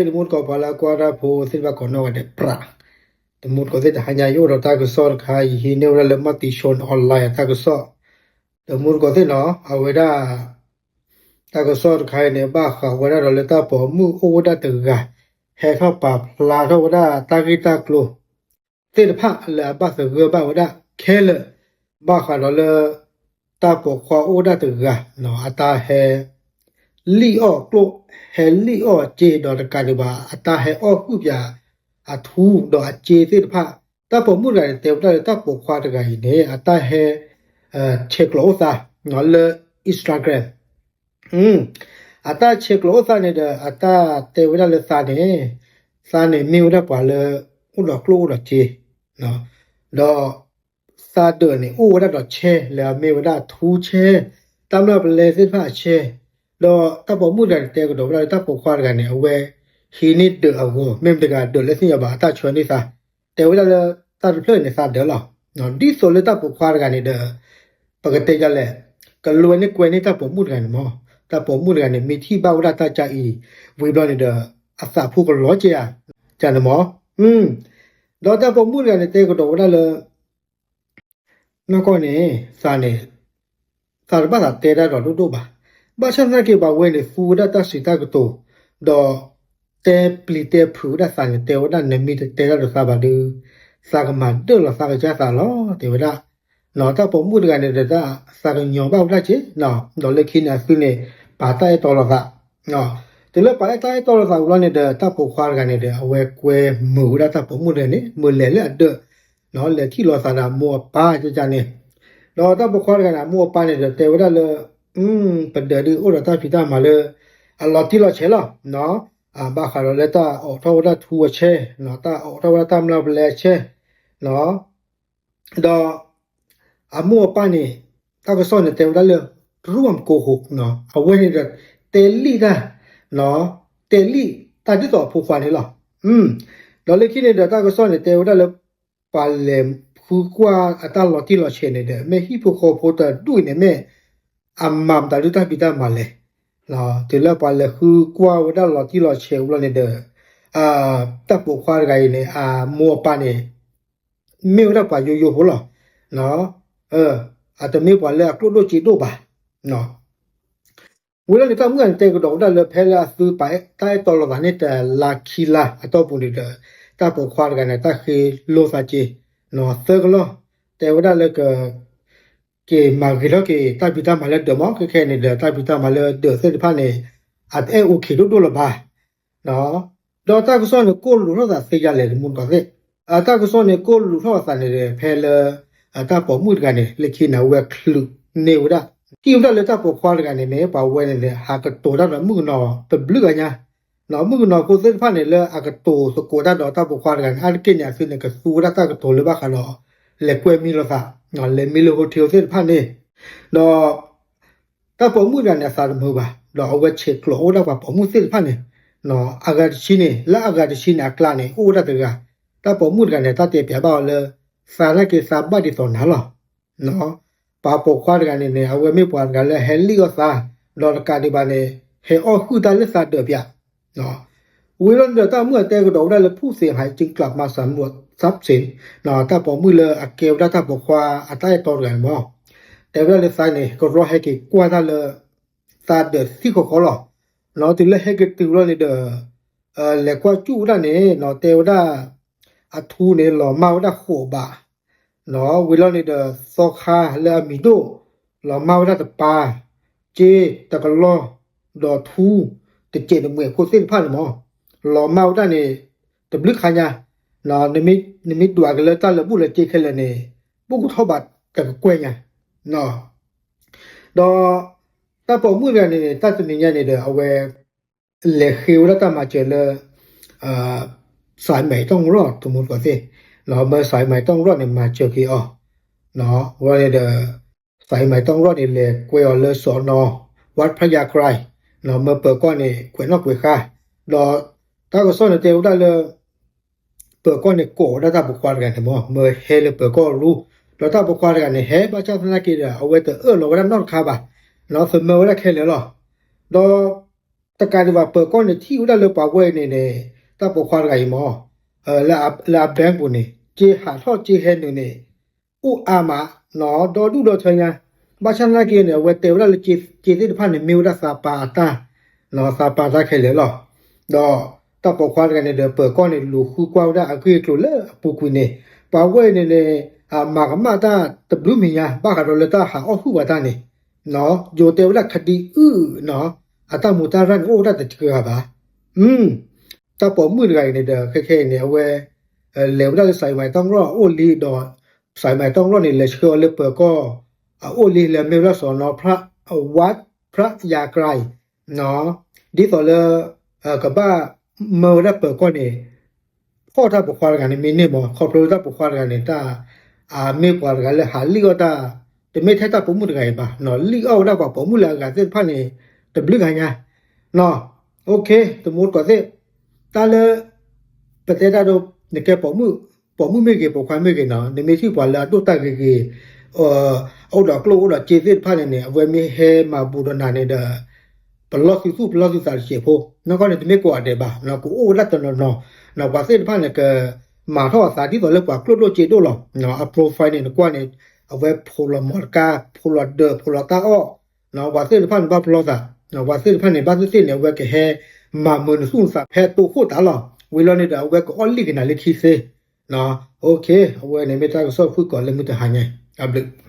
တမူတကိး ပှၤလၢအကွၢ်တၢ်ဖိသ့ၣ်တဖၣ်ကိးနီၢ်ဂၤဒဲး ပြး, တမူတကိးသ့ၣ် တဟါညါ ယအိၣ်ဒီးတၢ်ကစီၣ်တခါ ယဟံးန့ၢ်ဝဲဒၣ်လၢ မီၢ်တံၢ်ဆိ online အတၢ်ကစီၣ်, တမူတကိးသ့ၣ်နီၤ အဝဲဒၣ် တၢ်ကစီၣ်တခါအံၤန့ၣ် ဘၣ်ဃးဝဲဒၣ်ဒီးလၢတၢ်ပိာ်မုၣ်အိၣ်ဝဲဒၣ်တဂၤ ဟဲထီၣ်ပာ်ဖျါထီၣ်ဝဲဒၣ်တၢ်ဂ့ၢ်တၢ်ကျိၤ သ့ၣ်တဖၣ်လၢအဘၣ်သဂၢၢ်ဘၣ်ဝဲဒၣ်ခဲလၢာ်, ဘၣ်ဃးဒီးလၢ တၢ်ပိာ်ခွါအိၣ်ဝဲဒၣ်တဂၤ အတၢ်ဟဲ လံၣ်အီၣ်ကျိၣ် ဟဲလံၣ်အီၣ်စ့ ဒီးတကးဒံးဘၣ် အတၢ်ဟဲအီၣ်ဟုၣ်ပၠး အထူဒီးအစ့သ့ၣ်တဖၣ်, တၢ်ပိာ်မုၣ်တဂၤန့ၣ် တဲဝဲဒၣ်လၢတၢ်ပိာ်ခွါတဂၤအံၤန့ၣ် အတၢ်ဟဲ ဆဲးကျိးအိၣ်သး လၢ Instagram အတၢ်ဆဲးကျိးအိၣ်သးန့ၣ်ဒီး အတၢ်တဲဝဲဒၣ်လၢသးန့ၣ်, သးန့ၣ်မ့ၢ်ဝဲဒၣ်ပှၤလၢ အိၣ်ဒီးကျိၣ်အိၣ်ဒီးစ့, ဒီး သးဒၢးန့ၣ် အိၣ်ဝဲဒၣ်ဒီးဆဲး လၢအမ့ၢ်ဝဲဒၣ်ထူဆဲး, တၢ်မျၢ်ပလဲသ့ၣ်တဖၣ်အဆဲး, ဒီးတၢ်ပိာ်မုၣ်တဂၤန့ၣ် တဲကဒီးဝဲဒၣ်လၢတၢ်ပိာ်ခွါတဂၤန့ၣ် အဝဲ ဟံးန့ၢ်ဒၢးအဂီၤ မ့ၢ်မတၤတဂၤဒၢးလဲၣ်သ့ၣ်ညါဘၣ် အတၢ်ဆှၢန့ၢ်သး, တဲဝဲဒၣ်လၢ တၢ်တဖျၢၣ်န့ၣ်သးဒၢးလီၤ. ဒ်သိးလၢတၢ်ပိာ်ခွါတဂၤန့ၣ်ဒီး ပကတဲဒ်လဲၣ်, ကလွဲန့ၢ်ကွဲန့ၢ်တၢ်ပိာ်မုၣ်တဂၤန့ၣ်မး, တၢ်ပိာ်မုၣ်တဂၤန့ၣ် မ့ၢ်ထံၣ်ဘၣ်ဝဲဒၣ်တၢ်ကါအံၤ ဝံၤဘျီန့ၣ်ဒီး အသးဖိကလီၤက့ၤဧါ, ကန့ၣ်မး, ဒီးတၢ်ပိာ်မုၣ်တဂၤန့ၣ် တဲကဒီးဝဲဒၣ်လၢ နီၢ်ကီၢ်န့ၣ် သးန့ၣ် သးတဘၣ်သးတဲတၢ်ဒီးဒိၣ်ဒိၣ်ဘၣ်. ဘၣ်ဆၣ်သနာ်က့ ပှၤဝဲန့ၣ် သူဝဲဒၣ်တၢ်စံးတၢ်ကတိၤ, ဒီး တဲပျံၤတဲဖုးဝဲဒၣ်သးန့ၣ် တဲဝဲဒၣ် နမ့ၢ်တတဲတၢ်ဒီးသးဘၣ်ဒီး သးကမၤဒၢၣ်လီၤသးကစၢ်သးလီၤ တဲဝဲဒၣ်. တၢ်ပိာ်မုၣ်တဂၤန့ၣ်ဒီး သးကညီၤဘၣ်ဝဲဒၣ်က့ၤ, ဒီးလၢခံန့ၣ်အသုန့ၣ် ပာ်တၢ်အဲၣ်တီလိာ်သး တုၤလၢပာ်တၢ်အဲၣ်တီလိာ်သးဝံၤလီၤန့ၣ်ဒီး တၢ်ပိာ်ခွါတဂၤန့ၣ်ဒီး အဝဲကွဲမုာ်ဝဲဒၣ်တၢ်ပိာ်မုၣ်တဂၤန့ၣ် မုာ်လဲၤလၢအဒၢး, လဲၤထံၣ်လိာ်သးဒီးအမိၢ်အပၢ်ကကန့ၣ်, ဒီးတၢ်ပိာ်ခွါတဂၤန့ၣ် အမိၢ်အပၢ်န့ၣ်ဒီး တဲဝဲဒၣ်လၢ ပဒၢးဒုးအိၣ်ဒီးတၢ်ဖံးတၢ်မၤလၢ အလီၤတံၢ်လီၤဆဲးလီၤ, ဘၣ်ဃးဒီးလၢတၢ်အိးထီၣ်ဝဲဒၣ်ထူအဆဲး, တၢ်အိးထီၣ်ဝဲဒၣ်တၢ်မျၢ်ပလဲအဆဲး, ဒီး အမိၢ်အပၢ်န့ၣ် တၢ်ကစီၣ်န့ၣ်တဲဝဲဒၣ်လၢ ရူၢ်မကိဟိး, အဝဲန့ၣ်ဒီး တဲလံၣ်တၢ်, တဲလံၣ်တၢ်ဒ်သိးအဖိခွါန့ၣ်လီၤ. ဒီးလၢခံန့ၣ်ဒီး တၢ်ကစီၣ်န့ၣ်တဲဝဲဒၣ်လၢ ပှၤလဲၤဃုကွၢ်အတၢ်လီၤတံၢ်လီၤဆဲးန့ၣ်ဒီး မ့ၢ်ဟံၣ်ဖိဃီဖိတဒူၣ်အံၤန့ၣ် မ့ၢ်အမၤမတၤဒုးတၢ်ဖံးတၢ်မၤလဲၣ်. တုၤလၢပှၤလဲၤဃုကွၢ်ဝဲဒၣ်လီၤတံၢ်လီၤဆဲးဝံၤလီၤန့ၣ်ဒီး တၢ်ပိာ်ခွါတဂၤအံၤန့ၣ် အမိၢ်အပၢ်န့ၣ် မ့ၢ်ဝဲဒၣ်ပှၤယိယိဖိလီၤ. အတမ့ၢ်ပှၤလၢအကျိၣ်ဒိၣ်စ့ဒိၣ်ဘၣ်. ဝံၤလီၤန့ၣ် တၢ်မုၣ်ဂၤန့ၣ် တဲကဒီးဝဲဒၣ်လၢ ဖဲလၢအသုပာ်တၢ်အဲၣ်တီလိာ်သးန့ၣ် တလါခံလါအတီၢ်ပူၤန့ၣ်ဒီး တၢ်ပိာ်ခွါတဂၤန့ၣ် တၢ်ဃ့လိသးက့ၤ သၢကလီၢ်, တဲဝဲဒၣ်လၢက က့ၤမၤဂ့ၤထီၣ်က့ၤ တၢ်ဖံးတၢ်မၤလၢဒၢးမး ခဲခဲအံၤန့ၣ်ဒီး တၢ်ဖံးတၢ်မၤလၢဒၢးသ့ၣ်တဖၣ်န့ၣ် အတအဲၣ်အိၣ်ခံးဒိၣ်ဒိၣ်လၢၤဘၣ်. ဒီးတၢ်ကစီၣ်န့ၣ် ကိၢ်လူးထီၣ်သးသ့ယၤလဲၣ် တမူတကိးသ့ၣ်, တၢ်ကစီၣ်န့ၣ် ကိၢ်လူးထီၣ်သးန့ၣ်ဒီး ဖဲလၢ တၢ်ပိာ်မုၣ်တဂၤန့ၣ် လၢခံန့ၣ် အဝဲချုးန့ၢ်ဝဲဒၣ် ထံၣ်ဝဲဒၣ်လၢတၢ်ပိာ်ခွါတဂၤန့ၣ် မ့ၢ်ပှၤဝဲန့ၣ်ဒီး ဟးကတိၤတၢ်ဒီးမုၣ်ကနီၤတဘျုးဂၤညါ, မုၣ်ကနီၤဖိသ့ၣ်တဖၣ်န့ၣ် လၢအကတိၤသကိးတၢ်ဒီးတၢ်ပိာ်ခွါတဂၤန့ၣ် အါတက့ၢ်န့ၣ် အသုန့ၣ် ကသူဝဲဒၣ်တၢ်ကတိၤလၢဘၣ်ဃးဒီး လဲၤကွဲမံလိာ်သး, လဲၤမံလၢ hotel သ့ၣ်တဖၣ်န့ၣ်, ဒီး တၢ်ပိာ်မုၣ်တဂၤန့ၣ် အသးတမုာ်ဘၣ်, ဒီးအဝဲဆဲးကျိးအိၣ်ဒၣ်ပှၤပိာ်မုၣ်သ့ၣ်တဖၣ်န့ၣ်, အဂၤတဆံန့ၣ် လၢအဂၤတဆံန့ၣ်အကျါန့ၣ် အိၣ်ဝဲဒၣ်တဂၤ, တၢ်ပိာ်မုၣ်တဂၤန့ၣ် တၢ်တဲပျးဘၣ်အီၤလၢ သးနာ်က့သးဘၣ်ဒ်သိးနၤလီၤ. ပှၤပိာ်ခွါတဂၤန့ၣ်န့ၣ် အဝဲမ့ၢ်ပှၤတဂၤလၢဟဲလံၣ်အီၣ်သး, ဒီးတကးဒံးဘၣ်န့ၣ် ဟဲအီၣ်ဟုၣ်တၢ်လၢသးဒၢးပျး ဝံၤလီၤန့ၣ်ဒီး တၢ်မုၣ်အတဲကဒီးဝဲဒၣ်လၢ ဖူၣ်သ့ၣ်ဟဲက့ၤကလးမၤစၢၤမူးသးစ့ၣ်, တၢ်ပိာ်မုၣ်လၢအကဲဝဲဒၣ်တၢ်ပိာ်ခွါအတၢ်အဲၣ်တီတဂၤန့ၣ်မး, တဲဝဲဒၣ်လၢသးန့ၣ် ကရီဟဲက့ၤကွၢ်တၢ်လၢ သးဒၢးသံၣ်ဃီဃီလီၤ. တုၤလၢဟဲက့ၤတုၤလီၤန့ၣ်ဒီး လဲၤကွၢ်စူၣ်ဝဲဒၣ်န့ၣ် တဲဝဲဒၣ် အထူန့ၣ် လီၤမၢ်ဝဲဒၣ်ဃိးဘး ဝံၤလီၤန့ၣ်ဒီး သီခါလၢအမံၤဒိၣ် လီၤမၢ်ဝဲဒၣ်တပၤ, စ့တကလီၢ် ဒီးထူ တစဲးတမှဲးဖိသ့ၣ်တဖၣ်န့ၣ်မး, လီၤမၢ်ဝဲဒၣ်န့ၣ် တဘျုးခါညါ, နမ့ၢ်ဒွးက့ၤလၢတၢ်လၢာ်ဘူၣ်လၢာ်စ့ခဲလၢာ်န့ၣ် ဘူၣ်ကထီၣ်ဘးတကကွဲၢ်ညါ, ဒီး တၢ်ပိာ်မုၣ်တဂၤန့ၣ် တၢ်တနံၤညါန့ၣ်ဒီး အဝဲ လဲၤဃ့ဝဲဒၣ်တၢ်မၤစၢၤလၢ စးမၤတီၢ်ကရီၢ် တမူတကိးသ့ၣ်, မၢစးမၤတီၢ်ကရီၢ်န့ၣ် မၤစၢၤက့ၤအီၤ, ဝံၤန့ၣ်ဒီး စးမၤတီၢ်ကရီၢ်န့ၣ် လဲၤကွဲအီၤလၢစီၤနီၤ ဝးဖးယၤကြၢး, မၢပၢၤကီၢ်န့ၣ် ကွဲးနီၣ်ကွဲးဃါ, ဒီးတၢ်ကစီၣ်န့ၣ်တဲဝဲဒၣ်လၢ ပၢၤကီၢ်န့ၣ် ကိးဝဲဒၣ်တၢ်ပိာ်ခွါတဂၤန့ၣ်မး မၢဟဲလၢပၢၤကီၢ်ရူ, ဒီးတၢ်ပိာ်ခွါတဂၤန့ၣ် ဟဲဘၣ်ဆၣ်သနာ်က့ဒီး အဝဲတအၢၣ်လီၤဝဲဒၣ်နီတခါဘၣ်, သမၢဝဲဒၣ်ခဲလၢာ်လီၤ, ဒီး တကးဒံးဘၣ် ပၢၤကီၢ်န့ၣ် ထံၣ်ဝဲဒၣ်လၢပှၤဝဲအံၤန့ၣ်န့ၣ် တၢ်ပိာ်ခွါတဂၤအံၤမ့ၢ် လၢအ bank ပူၤန့ၣ် က့ၤဟးထီၣ်က့ၤဟဲနုာ်န့ၣ် အိၣ်အါမး ဒီဒူၣ်ဒီထၢညါ, ဘၣ်ဆၣ်သနာ်က့န့ၣ် အဝဲတဲဝဲဒၣ်လၢ က့ၤသ့ၣ်တဖၣ်န့ၣ် မ့ၢ်ဝဲဒၣ်သးပၤအတၢ်, သးပၤတၢ်ခဲလၢာ်လီၤ. ဒီးတၢ်ပိာ်ခွါတဂၤန့ၣ်ဒီး ပၢၤကီၢ်န့ၣ် လူၤဃုကွၢ်ဝဲဒၣ်အဂ့ၢ်အကျိၤလၢအပူၤကွံာ်န့ၣ် ပှၤဝဲအံၤန့ၣ်န့ၣ် မၤကမၣ်တၢ်တဘျုးမံၤညါ ဘၣ်ဃးဒီးလၢတၢ်ဟးအီၣ်ဟုၣ်ပှၤတၢ်န့ၣ် ယိၤတဲဝဲဒၣ် ခဒံအုၣ် အတၢ်မူတၢ်ရၢ်န့ၣ် အိၣ်ဝဲဒၣ်တဂၤဘၣ်. တၢ်ပိာ်မုၣ်တဂၤအံၤန့ၣ်ဒီး ခဲခဲအံၤန့ၣ် အဝဲ လဲၤဝဲဒၣ်လၢ စးမံးတၢ်ကရံၣ်အအိၣ်လံဒီး စးမံးတၢ်ကရံၣ်န့ၣ် လဲၤဆှၢအီၤလၢပၢၤကီၢ် အအိၣ်လံ လၢအမ့ၢ်ဝဲဒၣ်စီၤနီၤ ဝးဖရၣ်ယၤကရၤအံၤ ဒ်သိးလၢ ကဘၣ်မၢဝဲဒၣ်ပၢၤကီၢ်န့ၣ် ဖီၣ်တၢ်ပိာ်ခွါတဂၤန့ၣ် မ့ၢ်န့ၢ်မး ခီဖျိလၢတၢ်ပိာ်ခွါတဂၤန့ၣ် တၢ် မ့ၢ်ပှၤတဂၤလၢဟးလံၣ်အီၣ်တၢ် တမ့ၢ်ထဲတၢ်ပိာ်မုၣ်တဂၤအံၤဘၣ် လံၣ်အီၣ်ဝဲဒၣ်ပှၤပိာ်မုၣ်လၢအဂၤသ့ၣ်တဖၣ်န့ၣ် တဘျုးဂၤညါ တမူတကိးသ့ၣ် တၢ်လၢ ပတဲတၢ်ဒီး နကဲပိာ်မုၣ် ပိာ်မုၣ်မ့ၢ်ဂ့ၤ ပိာ်ခွါမ့ၢ်ဂ့ၤနီၤ နမ့ၢ်ထံၣ်ပှၤလၢအဒိၣ်တၢ်ဂ့ၤဂ့ၤ အိၣ်ဒီးကျိၣ်အိၣ်ဒီးစ့သ့ၣ်တဖၣ်န့ၣ်န့ၣ် အဝဲမ့ၢ်ဟဲမၤဘူးဒီးနၤန့ၣ်ဒီး ပလီၢ်သုသူၣ်ပလီၢ်သုသးတစဲးဖိ နီၢ်ကီၢ်န့ၣ် တမ့ၢ်ကိးဂၤဒဲးဘၣ် ကအိၣ်ဝဲဒၣ်တနီၤနီၤ ပှၤသ့ၣ်တဖၣ်န့ၣ် ကမၤထီၣ်အသးဒ်သိးလၢပှၤကျိၣ်ဒိၣ်စ့ဒိၣ်လီၤ. အ profile န့ၣ် နကွၢ်န့ၣ် အဝဲဖိးလီၤမီတကါ ဖိးလီၤဒၢး ဖိးလီၤတၢ်အီၣ် ပှၤသ့ၣ်တဖၣ်န့ၣ် ဘၣ်ပလီၢ်သး ပှၤသ့ၣ်တဖၣ်န့ၣ် ဘၣ်သ့ၣ်သ့ၣ်န့ၣ် အဝဲကဟဲမၤမုာ်နသူၣ်နသးဖဲတိခိၣ်တၢ်လီၤ. ဝံၤလီၤန့ၣ်ဒီး အဝဲကအီၣ်လံၣ်က့ၤနၤလၢခံသ့ အဝဲန့ၣ်မ့ၢ်တၢ်ကစီၣ်ဖုၣ်ကိာ်လၢမုၢ်တဟါညါ တၢ်ဘျုး